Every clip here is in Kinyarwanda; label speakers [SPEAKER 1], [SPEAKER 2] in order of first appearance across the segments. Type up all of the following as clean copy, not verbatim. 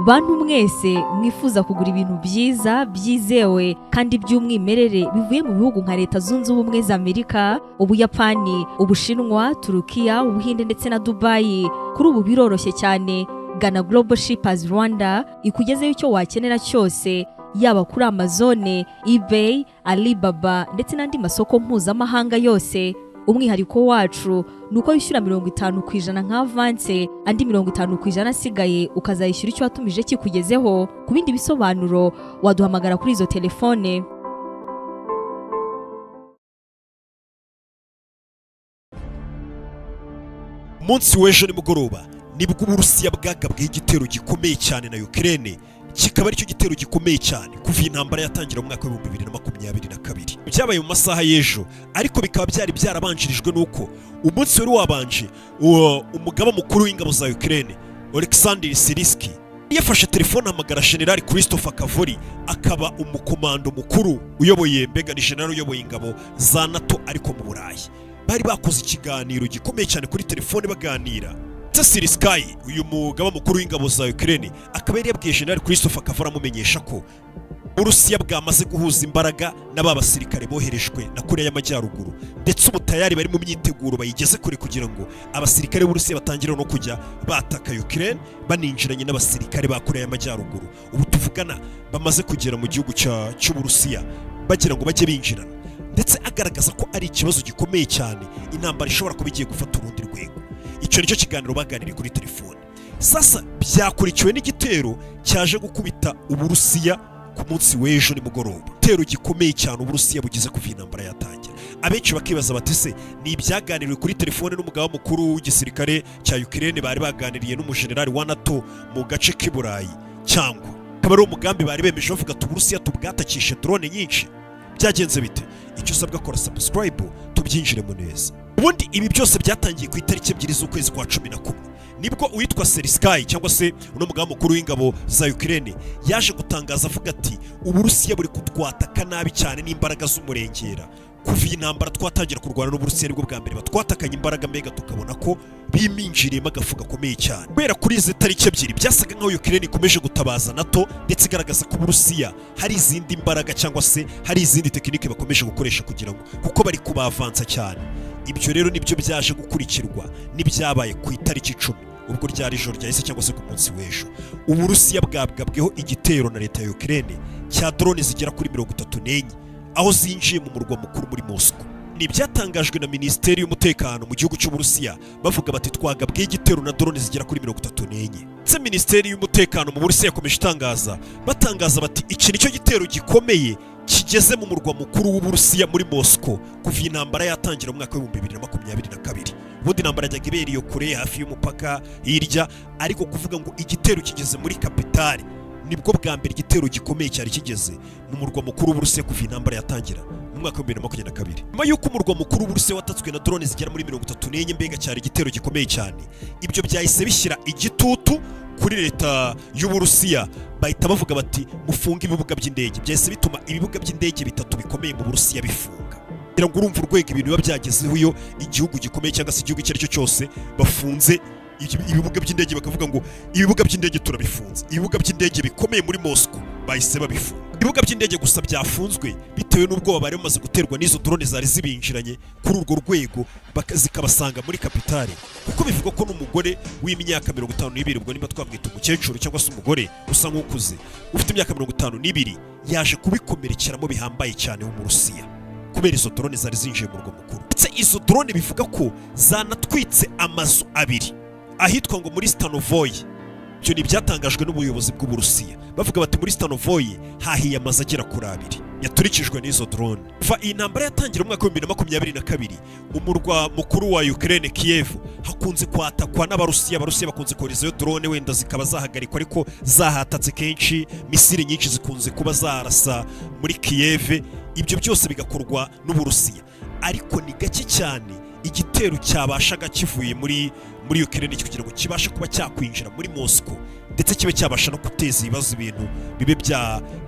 [SPEAKER 1] Bantu mwese mwifuza kugura ibintu byiza byizewe kandi by'umwimerere bivuye mu bihugu nka Leta Zunze Ubumwe za Amerika, Ubuyapani, Ubushinwa, Turukiya, Ubuhinde ndetse na Dubayi, kuri ubu biroroshye cyane. Gana Global Shippers Rwanda ikugezeho icyo wakenera cyose, yaba kuri Amazon, eBay, Alibaba ndetse n'andi masoko mpuzamahanga yose. Umwihariko wacu ni uko wishyura 50% nka avance, andi 50% asigaye ukazayishyura icyo watumije kikugezeho. Ku bindi bisobanuro waduhamagara kuri izo telefone.
[SPEAKER 2] Umunsi w'ejo nimugoroba nibwo Uburusiya bwagabweho igitero gikomeye cyane na Ukraine, kikaba aricyo gitero gikomeye cyane kuva iyi ntambara yatangira mu mwaka wa 2022. Byabaye mu masaha y'ejo, ariko bikaba byari byarabanjirijwe n'uko umunsi wari wabanje umugaba mukuru w'ingabo za Ukraine, Oleksandr Siriski, yafashe telefone ahamagara General Christopher Cavoli, akaba umukomando mukuru uyoboye, mbega ni general uyoboye ingabo za NATO ariko mu Burayi. Bari bakoze ikiganiro gikomeye cyane kuri telefone baganira. Siriskayi, uyu mugaba mukuru w'ingabo za Ukraine, akaba yari yabwiye General Christopher Cavoli amumenyesha ko Uburusiya bwamaze guhuza imbaraga n'aba basirikare boherejwe na Korea y'Amajyaruguru, ndetse ubu tayari bari mu myiteguro bayigeze kure kugira ngo abasirikare b'Uburusiya batangire no kujya bataka Ukraine baninjiranye n'abasirikare ba Korea y'Amajyaruguru. Ubu tuvugana bamaze kugera mu gihugu cy'Uburusiya bagira ngo bajye binjirana, ndetse agaragaza ko ari ikibazo gikomeye cyane, intambara ishobora kuba igiye gufata urundi rwego. Icyo nicyo kiganiro baganiriye kuri telefone. Sasa byakurikiwe n'igitero cyaje gukubita Uburusiya ku munsi w'ejo nimugoroba, igitero gikomeye cyane Uburusiya bugize kuva intambara yatangira. Abenshi bakibaza bati: "Se ni ibyaganiriwe kuri telefone n'umugaba mukuru w'igisirikare cya Ukraine bari baganiriye n'umujenerali wa NATO mu gace k'i Burayi, cyangwa akaba ari umugambi bari bemeje bavuga ati Uburusiya tubwatakishe drone nyinshi?" Byagenze bite? Icyo usabwa, kora subscribe tubyinjiremo neza. Ubundi ibi byose byatangiye ku itariki 2 z'ukwezi kwa 11, nibwo uwitwa Seriskayi cyangwa se uno mugaba mukuru w'ingabo za Ukraine yaje gutangaza avuga ati: "Uburusiya buri kutwataka nabi cyane n'imbaraga z'umurengera. Kuva iyi ntambara twatangira kurwana n'Uburusiya, nibwo bwa mbere batwatakanye imbaraga, mbega tukabona ko biminjiriyemo agafu gakomeye cyane." Kubera kuri izi tariki 2 byasaga nk'aho Ukraine ikomeje gutabaza NATO, ndetse igaragaza ko Uburusiya hari izindi mbaraga cyangwa se hari izindi tekinike bakomeje gukoresha kugira ngo kuko bari kubavansa cyane. Ibyo rero nibyo byaje gukurikirwa n'ibyabaye ku itariki 10, ubwo ryari ijoro ryahise cyangwa se ku munsi w'ejo. Uburusiya bwabwabweho igitero na leta ya Ukraine cya drone zigera kuri 34, aho zinjiye mu murwa mukuru muri Moscow. Ni ibyatangajwe na Minisiteri y'Umutekano mu gihugu cy'Uburusiya, bavuga bati: "Twagabweho igitero na drone zigera kuri 34." Ndetse Minisiteri y'Umutekano mu Burusiya yakomeje itangaza, batangaza bati: "Iki nicyo gitero gikomeye kigeze mu murwa mukuru w'Uburusiya muri Moscow kuva iyi ntambara yatangira mu mwaka wa 2022." Ubundi intambara yajyaga ibera iyo kure hafi y'umupaka hirya, ariko kuvuga ngo igitero kigeze muri kapitali, nibwo bwa mbere igitero gikomeye cyari kigeze mu murwa mukuru w'Uburusiya kuva intambara yatangira mu mwaka wa 2022. Nyuma y'uko umurwa mukuru w'Uburusiya watatswe na drone zigera muri 34, mbega cyari igitero gikomeye cyane, ibyo byahise bishyira igitutu kuri leta y'Uburusiya, bahita bavuga bati: "Mufunge ibibuga by'indege." Byahise bituma ibibuga by'indege bitatu bikomeye mu Burusiya bifunga. Kugira ngo urumve urwego ibintu biba byagezeho, iyo igihugu gikomeye cyangwa se igihugu icyo ari cyo cyose bafunze ibibuga by'indege, bakavuga ngo ibibuga by'indege turabifunze, ibibuga by'indege bikomeye muri Moscow bahise babifunga. Ibibuga by'indege gusa byafunzwe bitewe n'ubwoba bari bamaze guterwa n'izo drone zari zibinjiranye kuri urwo rwego, zikabasanga muri kapitale, kuko bivugwa ko n'umugore w'imyaka 52, ubwo niba twamwita umukecuru cyangwa se umugore usa nk'ukuze ufite imyaka 52, yaje kubikomerekeramo bihambaye cyane w'Umurusiya kubera izo drone zari zinjiye mu murwa mukuru. Ndetse izo drone bivuga ko zanatwitse amazu abiri ahitwa ngo muri Stanovoy. Ibyo ni ibyatangajwe n'ubuyobozi bw'Uburusiya, bavuga bati: "Muri Stanovoy hahiye amazu agera kuri abiri yaturikijwe n'izo drone." Kuva iyi ntambara yatangira mu mwaka wa 2022, umurwa mukuru wa Ukraine Kiev hakunze kwatakwa n'Abarusiya. Abarusiya bakunze koherezayo drone, wenda zikaba zahagarikwa, ariko zahatatse kenshi. Misile nyinshi zikunze kuba zarasa muri Kiev, ibyo byose bigakorwa n'Uburusiya, ariko ni gake cyane igitero cyabashaga kivuye muri Ukraine kugira ngo kibashe kuba cyakwinjira muri Moscow. ndetse kibe cyabasha no guteza ibibazo, ibintu bibe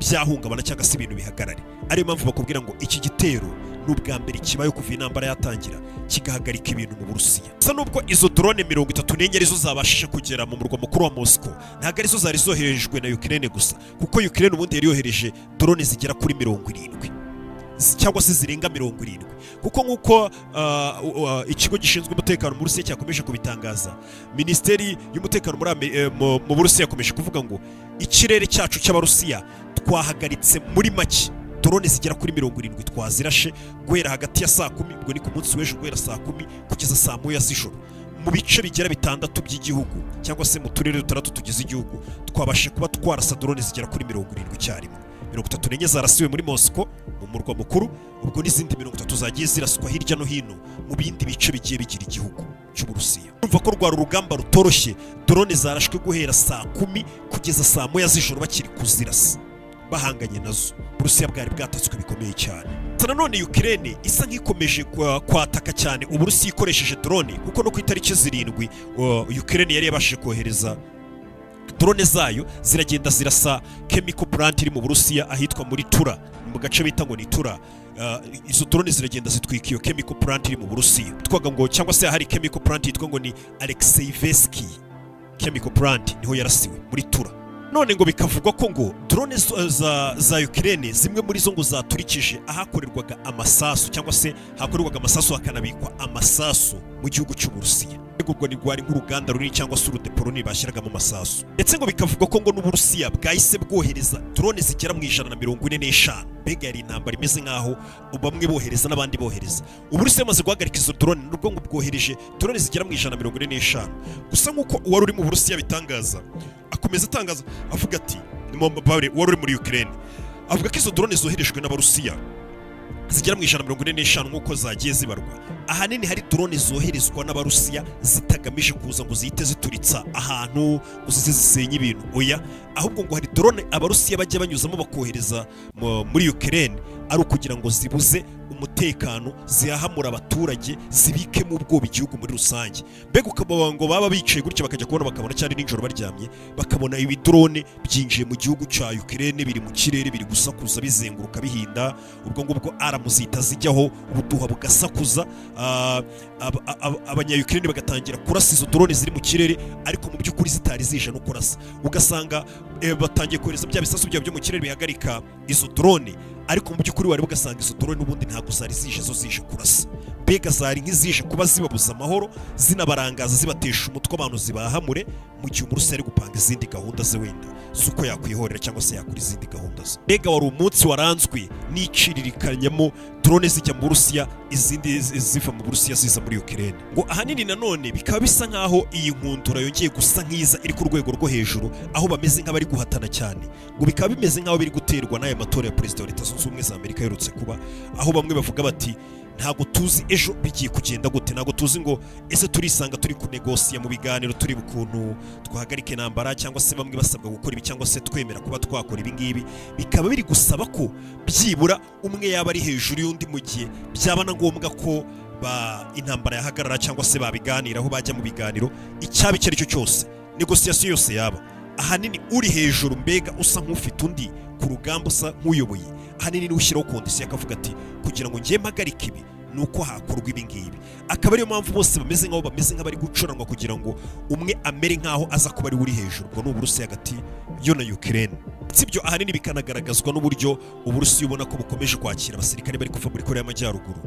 [SPEAKER 2] byahungabana cyangwa se ibintu bihagarare. Ariyo mpamvu bakubwira ngo iki gitero ni ubwa mbere kibaye kuva intambara yatangira, kigahagarika ibintu mu Burusiya. Gusa nubwo izo drone 34 arizo zabashije kugera mu murwa mukuru wa Moscow, ntabwo arizo zari zoherejwe na Ukraine gusa, kuko Ukraine ubundi yari yohereje drone zigera kuri 70 cyangwa se zirenga 70, kuko nk'uko ikigo gishinzwe umutekano mu Burusiya cyakomeje kubitangaza, Minisiteri y'Umutekano muri mu Burusiya yakomeje kuvuga ngo ikirere cyacu cy'Abarusiya twahagaritse muri make drone zigera kuri 70, twazirashe guhera hagati ya saa 10, ubwo ni ku munsi w'ejo, guhera saa 10 kugeza saa 1 z'ijoro, mu bice bigera bitandatu by'igihugu cyangwa se mu turere dutandatu tugize igihugu, twabashe kuba twarasa drone zigera kuri 70 icyarimwe. 34 zarasiwe muri Moscow mu murwa mukuru, ubwo n'izindi 30 zagiye ziraswa hirya no hino mu bindi bice bigiye bigira igihugu cy'Uburusiya. Urumva ko rwari urugamba rutoroshye. Drone zarashwe guhera saa 10 kugeza saa 1 z'ijoro bakiri kuzirasa, bahanganye nazo. Uburusiya bwari bwatatswe bikomeye cyane. Gusa nanone Ukraine isa nk'ikomeje kwataka cyane Uburusiya ikoresheje drone, kuko no ku itariki 7 Ukraine yari yabashije kohereza drone zayo, ziragenda zirasa chemical plant iri mu Burusiya ahitwa muri Tura, mu gace bita ngo ni Tura. Izo drone ziragenda zitwika iyo chemical plant iri mu Burusiya twaga ngo, cyangwa se hari chemical plant yitwa ngo ni Alexeyevsky chemical plant, niho yarasiwe muri Tura. None ngo bikavugwa ko ngo drone za Ukraine zimwe muri zo ngo zaturikije ahakorerwaga amasasu, cyangwa se hakorerwaga amasasu hakanabikwa amasasu mu gihugu cy'Uburusiya. Ariko ubwo ni rwari nk'uruganda runini cyangwa se urudepo runini bashyiragamo amasasu. Ndetse ngo bikavugwa ko ngo n'Uburusiya bwahise bwohereza drone zigera mu 145. Mbega yari intambara imeze nk'aho bamwe bohereza n'abandi bohereza. Uburusiya bumaze guhagarika izo drone, nubwo ngo bwohereje drone zigera mu 145. Gusa nk'uko uwari uri mu Burusiya bitangaza, akomeza atangaza avuga ati, uwari uri muri Ukraine avuga ko izo drone zoherejwe n'Abarusiya zigera mu 145 nk'uko zagiye zibarwa, ahanini hari drone zoherezwa n'Abarusiya zitagamije kuza ngo zihite zituritsa ahantu, ngo zize zisenye ibintu. Oya, ahubwo ngo hari drone Abarusiya bajya banyuzamo bakohereza muri Ukraine ari ukugira ngo zibuze umutekano, zihahamura abaturage, zibikemo ubwoba igihugu muri rusange. Mbega ukaba ngo baba bicaye gutya bakajya kubona bakabona, cyane nijoro baryamye, bakabona ibidrone byinjiye mu gihugu cya Ukraine, biri mu kirere, biri gusakuza, bizenguruka, bihinda. Ubwo ngubwo alarm zihita zijyaho, ubuduha bugasakuza, abanya-Ukraine bagatangira kurasa izo drone ziri mu kirere, ariko mu by'ukuri zitari zije no kurasa. Ugasanga batangiye kohereza bya bisasu byabo byo mu kirere bihagarika izo drone, ariko mu by'ukuri wari ugasanga izo drone n'ubundi ntabwo zari zije zo zije kurasa. Mbega zari nk'izije kuba zibabuza amahoro, zinabarangaza, zibatesha umutwe abantu, zibahamure mu gihe Umurusiya ari gupanga izindi gahunda ze, wenda z'uko yakwihorera cyangwa se yakora izindi gahunda ze. Mbega wari umunsi waranzwe n'iciririkanyamo drone zijya mu Burusiya, izindi ziva mu Burusiya ziza muri Ukraine. Ngo ahanini nanone bikaba bisa nk'aho iyi nkundura yongeye gusa nk'iza iri ku rwego rwo hejuru, aho bameze nk'abari guhatana cyane. Ngo bikaba bimeze nk'aho biri guterwa n'aya matora ya perezida wa Leta Zunze Ubumwe za Amerika aherutse kuba, aho bamwe bavuga bati ntabwo tuzi ejo bigiye kugenda gute, ntabwo tuzi ngo ese turisanga turi kunegosiya mu biganiro, turi ukuntu twahagarika intambara, cyangwa se bamwe basabwa gukora ibi, cyangwa se twemera kuba twakora ibi ngibi. Bikaba biri gusaba ko byibura umwe yaba ari hejuru y'undi, mu gihe byaba na ngombwa ko ba intambara yahagarara cyangwa se babiganiraho, bajya mu biganiro, icyaba icyo ari cyo cyose, négociation yose yaba, ahanini uri hejuru, mbega usa nk'ufite undi ku rugamba, usa nk'uyoboye, ahanini niwe ushyiraho condition, akavuga ati kugira ngo ngiye mpagarike ibi ni uko hakorwa ibi ngibi. Akaba ariyo mpamvu bose bameze nk'aho bameze nk'abari gucuranwa kugira ngo umwe amere nk'aho aza kuba ari we uri hejuru. Ubwo ni Uburusiya hagati yo na Ukraine. Si ibyo, ahanini bikanagaragazwa n'uburyo Uburusiya ubona ko bukomeje kwakira abasirikare bari kuva muri Korea y'Amajyaruguru,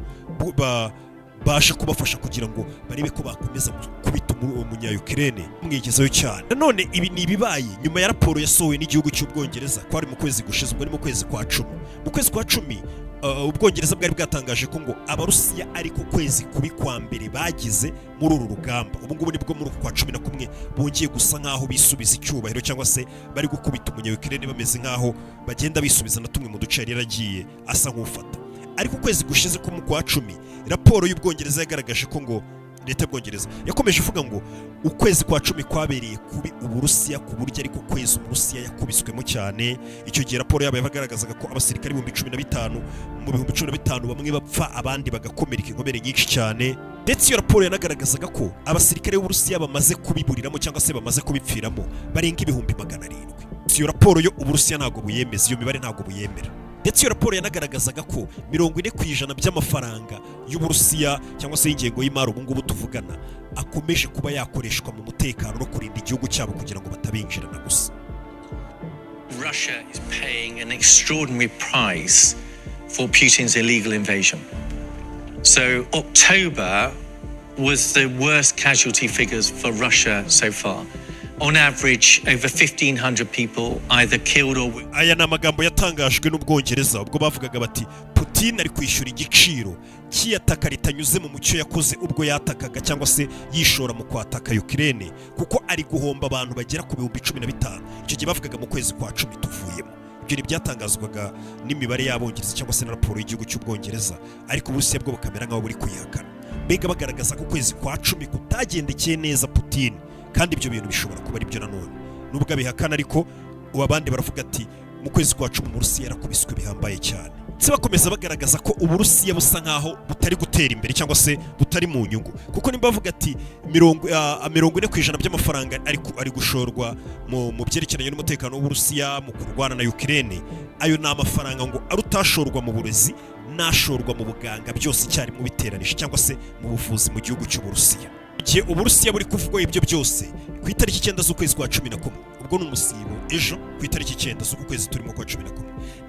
[SPEAKER 2] baje kubafasha kugira ngo barebe ko bakomeza gukubita umunya-Ukraine mwigezayo cyane. Nanone ibi ni ibibaye nyuma ya raporo yasohowe n'igihugu cy'Ubwongereza, ko ari mu kwezi gushize, ubwo ni mu kwezi kwa 10. Mu kwezi kwa 10 Ubwongereza bwari bwatangaje ko ngo Abarusiya ariko kwezi kubi kwa mbere bagize muri uru rugamba. Ubu ngubu nibwo muri uku kwa 11 bongeye gusa nk'aho bisubiza icyubahiro, cyangwa se bari gukubita umunya-Ukraine, bameze nk'aho bagenda bisubiza na tumwe mu duce yari yaragiye asa nk'ufata. Ariko ukwezi gushize ko mu kwa 10, raporo y'Ubwongereza yagaragaje ko ngo Leta y'Ubwongereza yakomeje ivuga ngo ukwezi kwa 10 kwabereye kubi Uburusiya, ku buryo ariko kwezi Uburusiya yakubiswemo cyane. Icyo gihe raporo yabo yagaragazaga ko abasirikare 15,000, mu 15,000 bamwe bapfa, abandi bagakomereka inkomere nyinshi cyane. Ndetse iyo raporo yanagaragazaga ko abasirikare b'Uburusiya bamaze kubiburiramo cyangwa se bamaze kubipfiramo barenga 700,000. Iyo raporo yo Uburusiya ntabwo buyemeza, iyo mibare ntabwo buyemera. Ndetse iyo raporo yanagaragazaga ko 40% by'amafaranga y'Uburusiya cyangwa se y'ingengo y'imari ubu ngubu tuvugana akomeje kuba yakoreshwa mu mutekano no kurinda igihugu cyabo kugira ngo batabinjirana gusa.
[SPEAKER 3] Russia is paying an extraordinary price for Putin's illegal invasion. So, October was the worst casualty figures for Russia so far. On average, over 1,500 people either killed or wounded.
[SPEAKER 2] Aya ni amagambo yatangajwe n'Ubwongereza ubwo bavugaga bati Putin ari kwishyura igiciro cy'iyataka ritanyuze mu mucyo yakoze ubwo yatakaga cyangwa se yishora mu kwataka Ukraine, kuko ari guhomba abantu bagera ku 15,000. Icyo gihe bavugaga mu kwezi kwa 10 tuvuyemo. Ibyo ntibyatangazwaga n'imibare y'Abongereza cyangwa se na raporo y'igihugu cy'Ubwongereza, ariko Uburusiya bwo bukamera nk'aho buri kuyihakana. Mbega bagaragaza ko ukwezi kwa 10 kutagendekeye neza Putin, kandi ibyo bintu bishobora kuba ari byo nanone nubwo abihakana. Ariko ubu abandi baravuga ati mu kwezi kwa 10 Uburusiya yarakubiswe bihambaye cyane. Ndetse bakomeza bagaragaza ko Uburusiya busa nkaho butari gutera imbere cyangwa se butari mu nyungu, kuko nimba bavuga ati 40% by'amafaranga ari gushorwa mu byerekeranye n'umutekano w'Uburusiya mu kurwana na Ukraine, ayo ni amafaranga ngo arutashorwa mu burezi n'ashorwa mu buganga byose icyarimwe biteranije, cyangwa se mu buvuzi mu gihugu cy'Uburusiya. Igihe Uburusiya buri kuvugwaho ibyo byose, ku itariki 9 z'ukwezi kwa 11, ubwo ni umusibo ejo, ku itariki 9 z'uku kwezi turimo kwa 11,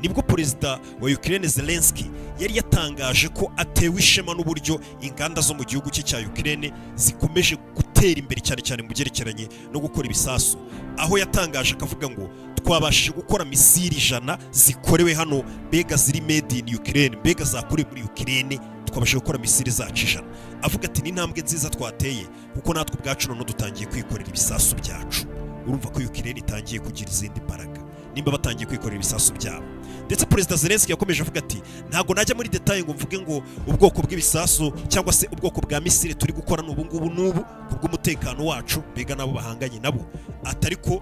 [SPEAKER 2] nibwo perezida wa Ukraine Zelensky yari yatangaje ko atewe ishema n'uburyo inganda zo mu gihugu cye cya Ukraine zikomeje gutera imbere, cyane cyane mu byerekeranye no gukora ibisasu, aho yatangaje akavuga ngo twabashije gukora misile 100 zikorewe hano, mbega ziri made in Ukraine, mbega zakorewe muri Ukraine. Twabashije gukora misile zacu 100. Avuga ati ni intambwe nziza twateye, kuko natwe ubwacu noneho dutangiye kwikorera ibisasu byacu. Urumva ko Ukraine itangiye kugira izindi mbaraga nimba batangiye kwikorera ibisasu byabo. Ndetse perezida Zelensky yakomeje avuga ati ntabwo najya muri détails ngo mvuge ngo ubwoko bw'ibisasu cyangwa se ubwoko bwa misile turi gukora n'ubu ngubu n'ubu kubw'umutekano wacu, mbega nabo bahanganye nabo, atari ko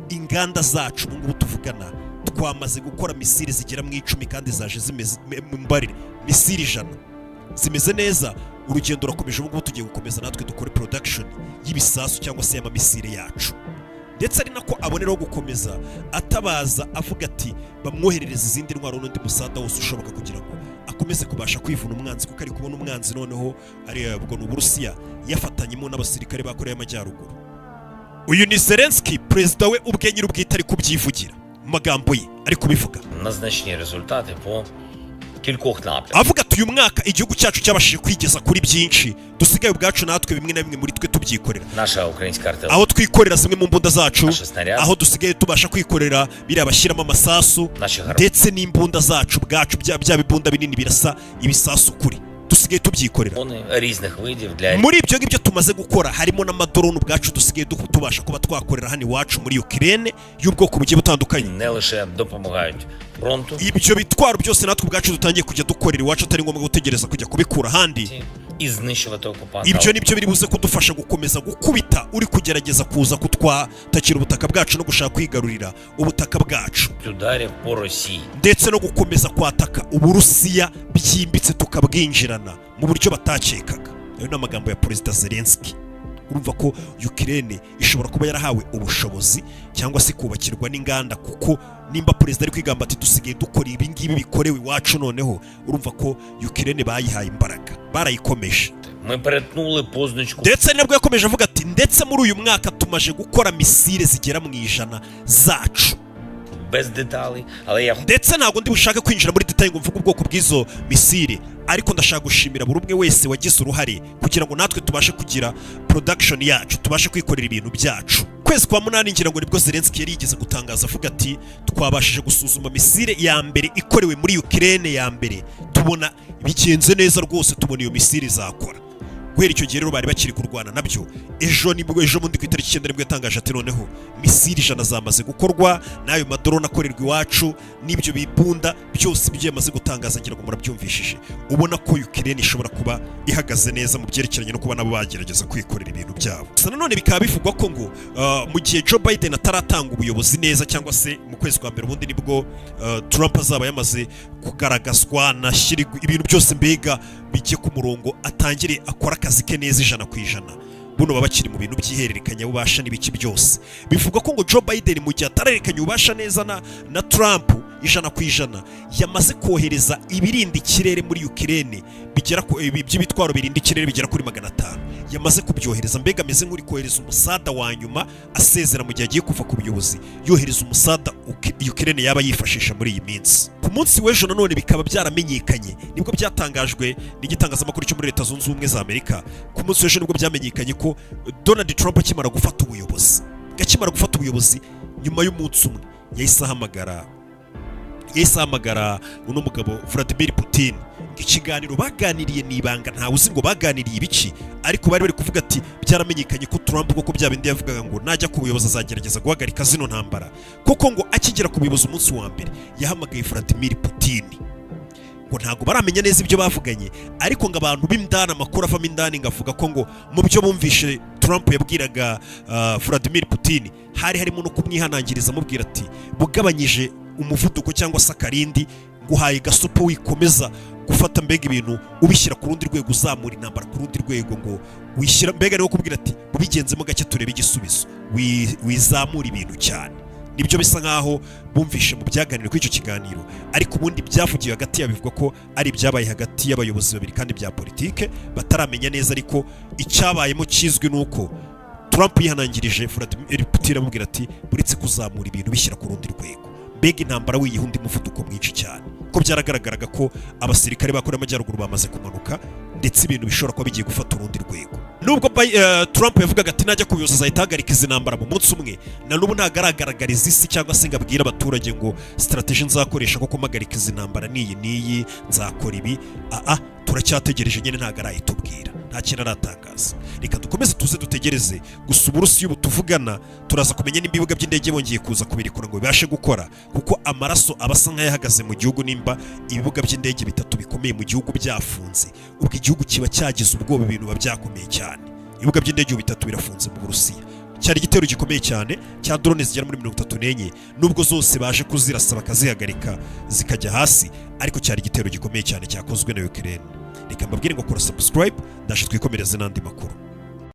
[SPEAKER 2] inganda zacu ubu ngubu tuvugana twamaze gukora misile zigera mu 10 kandi zaje zimeze, mbarire, misile 100 zimeze neza. Urugendo rurakomeje, ubu ngubu tugiye gukomeza natwe dukore production y'ibisasu cyangwa se y'amamisile yacu. Ndetse ari nako aboneraho gukomeza atabaza avuga ati bamwoherereza izindi ntwaro n'undi musada wose ushoboka kugira ngo akomeze kubasha kwivuna umwanzi, kuko ari kubona umwanzi noneho ari ubwo ni Uburusiya yafatanyemo n'abasirikare ba Korea y'Amajyaruguru. Uyu ni Zelensky, perezida we ubwe nyir'ubwite ari kubyivugira mu magambo ye, ari kubivuga.
[SPEAKER 4] На значні результати по кількох напрямках.
[SPEAKER 2] Avuga ati uyu mwaka igihugu cyacu cyabashije kwigeza kuri byinshi, dusigaye ubwacu natwe bimwe na bimwe muri twe tubyikorera,
[SPEAKER 4] Наша українська артилерія,
[SPEAKER 2] aho twikorera zimwe mu mbunda zacu,
[SPEAKER 4] наші снаряди,
[SPEAKER 2] aho dusigaye tubasha kwikorera biriya bashyiramo amasasu,
[SPEAKER 4] наші гармати.
[SPEAKER 2] ndetse n'imbunda zacu ubwacu, bya bibunda binini birasa ibisasu kuri, dusigaye tubyikorera.
[SPEAKER 4] Різних видів для
[SPEAKER 2] Muri ibyo ngibyo tumaze gukora harimo n'amadoroni ubwacu dusigaye tubasha kuba twakorera hano iwacu muri Ukraine y'ubwoko bugiye butandukanye.
[SPEAKER 4] Не лише допомагають фронту,
[SPEAKER 2] Ibyo bitwaro byose natwe ubwacu dutangiye kujya dukorera iwacu, atari ngombwa gutegereza kujya kubikura ahandi.
[SPEAKER 4] І знищувати окупанта.
[SPEAKER 2] Ibyo nibyo biri buze kudufasha gukomeza gukubita uri kugerageza kuza kutwatakira ubutaka bwacu no gushaka kwigarurira ubutaka bwacu,
[SPEAKER 4] Ударів по Росії.
[SPEAKER 2] Ndetse no gukomeza kwataka Uburusiya byimbitse, tukabwinjirana mu buryo batakekaga. Ayo ni amagambo ya perezida Zelensky. Urumva ko Ukraine ishobora kuba yarahawe ubushobozi cyangwa se kubakirwa n'inganda, kuko nimba perezida ari kwigamba ati dusigaye dukora ibi ngibi bikorewe iwacu noneho, urumva ko Ukraine bayihaye imbaraga, barayikomeje.
[SPEAKER 4] Ми перетнули позначку
[SPEAKER 2] Ndetse nabwo yakomeje avuga ati ndetse muri uyu mwaka tumaje gukora misile zigera mu 100 zacu.
[SPEAKER 4] Без деталей, але я
[SPEAKER 2] Ndetse ntabwo ndi bushake kwinjira muri détails ngo mvuge ubwoko bw'izo misile, ariko ndashaka gushimira buri umwe wese wagize uruhare kugira ngo natwe tubashe kugira production yacu, tubashe kwikorera ibintu byacu. Kwezi kwa munani ngira ngo nibwo Zelensky yari yigeze gutangaza avuga ati twabashije gusuzuma misile ya mbere ikorewe muri Ukraine ya mbere, tubona bigenze neza rwose, tubona iyo misile izakora. Guhera icyo gihe rero bari bakiri kurwana nabyo. Ejo nibwo, ejo bundi ku itariki 9, nibwo yatangaje ati: "Noneho missile 100 zamaze gukorwa, n'ayo madrone akorerwa iwacu, n'ibyo bibunda byose." Ibyo yamaze gutangaza ngira ngo murabyumvishije. Ubona ko Ukraine ishobora kuba ihagaze neza mu byerekeranye no kuba nabo bagerageza kwikorera ibintu byabo. Gusa nanone bikaba bivugwa ko ngo mu gihe Joe Biden ataratanga ubuyobozi neza, cyangwa se mu kwezi kwa mbere ubundi nibwo Trump azaba yamaze kugaragazwa, nashyira ibintu byose mbega bijye ku murongo, atangire akore akazi ke neza 100%. Buno baba bakiri mu bintu by'ihererekanya bubasha n'ibiki byose. Bivugwa ko ngo Joe Biden, mu gihe atararekanya ububasha neza na Trump 100%, yamaze kohereza ibirinda ikirere muri Ukraine bigera ku ibi by'ibitwaro birinda ikirere bigera kuri 500. Yamaze kubyohereza, mbega ameze nk'uri kohereza umusada wa nyuma asezera mu gihe agiye kuva ku buyobozi, yohereza umusada Ukraine yaba yifashisha muri iyi minsi. Ku munsi w'ejo nanone bikaba byaramenyekanye, nibwo byatangajwe n'igitangazamakuru cyo muri Leta Zunze Ubumwe za Amerika. Ku munsi w'ejo nibwo byamenyekanye ko Donald Trump akimara gufata ubuyobozi, nyuma y'umunsi umwe yahise ahamagara uno mugabo Vladimir Putin. Ngo ikiganiro baganiriye ni ibanga, ntawe uzi ngo baganiriye ibiki, ariko bari bari kuvuga ati byaramenyekanye ko Trump koko bya bindi yavugaga ngo najya ku buyobozi azagerageza guhagarika zino ntambara, kuko ngo akigera ku buyobozi umunsi wa mbere yahamagaye Vladimir Putin. Ngo ntabwo baramenya neza ibyo bavuganye, ariko ngo abantu b'indani, amakuru avamo indani ngo avuga ko ngo mu byo bumvishe Trump yabwiraga Vladimir Putin hari harimo no kumwihanangiriza, amubwira ati: "Bugabanyije umuvuduko cyangwa se akarindi, nguhaye gasopo, wikomeza gufata mbega ibintu ubishyira ku rundi rwego, uzamura intambara ku rundi rwego." Ngo wishyira mbega niwo kubwira ati: "Bubigenzemo gake turebe igisubizo, wizamura ibintu cyane." Nibyo bisa nkaho bumvishe mu byaganiriwe kuri icyo kiganiro, ariko ubundi byavugiwe hagati yabo bivuga ko ari ibyabaye hagati y'abayobozi babiri kandi bya politike bataramenya neza. Ariko icyabayemo kizwi ni uko Trump yihanangirije Vladimir Putin, amubwira ati: "Uretse kuzamura ibintu bishyira ku rundi rwego, mbega intambara wiyiha undi muvuduko mwinshi cyane," ko byaragaragaraga ko abasirikare ba Korea y'Amajyaruguru bamaze kumanuka, ndetse ibintu bishobora kuba bigiye gufata urundi rwego. Nubwo Trump yavugaga ati najya kubiyoza azahita ahagarika izi ntambara mu munsi umwe, na n'ubu ntabwo aragaragariza isi cyangwa se ngo abwire abaturage ngo strategy nzakoresha kuko mpagarika izi ntambara n'iyi n'iyi, nzakora ibi. Aa, turacyategereje nyine, ntabwo arayitubwira, nta kintu aratangaza. Reka dukomeze tuze dutegereze. Gusa Uburusiya ubu tuvugana turaza kumenya nimba ibibuga by'indege bongeye kuza kubirekura ngo bibashe gukora, kuko amaraso aba asa nk'ayahagaze mu gihugu. Nimba ibibuga by'indege bitatu bikomeye mu gihugu byafunze, ubwo igihugu kiba cyagize ubwoba, ibintu biba byakomeye cyane. Ibibuga by'indege ubu bitatu birafunze mu Burusiya. Cyari igitero gikomeye cyane cya drone zigera muri 34, nubwo zose baje kuzirasa bakazihagarika zikajya hasi, ariko cyari igitero gikomeye cyane cyakozwe na Ukraine. Reka mbabwire ngo kora subscribe, ndaje twikomereze n'andi makuru.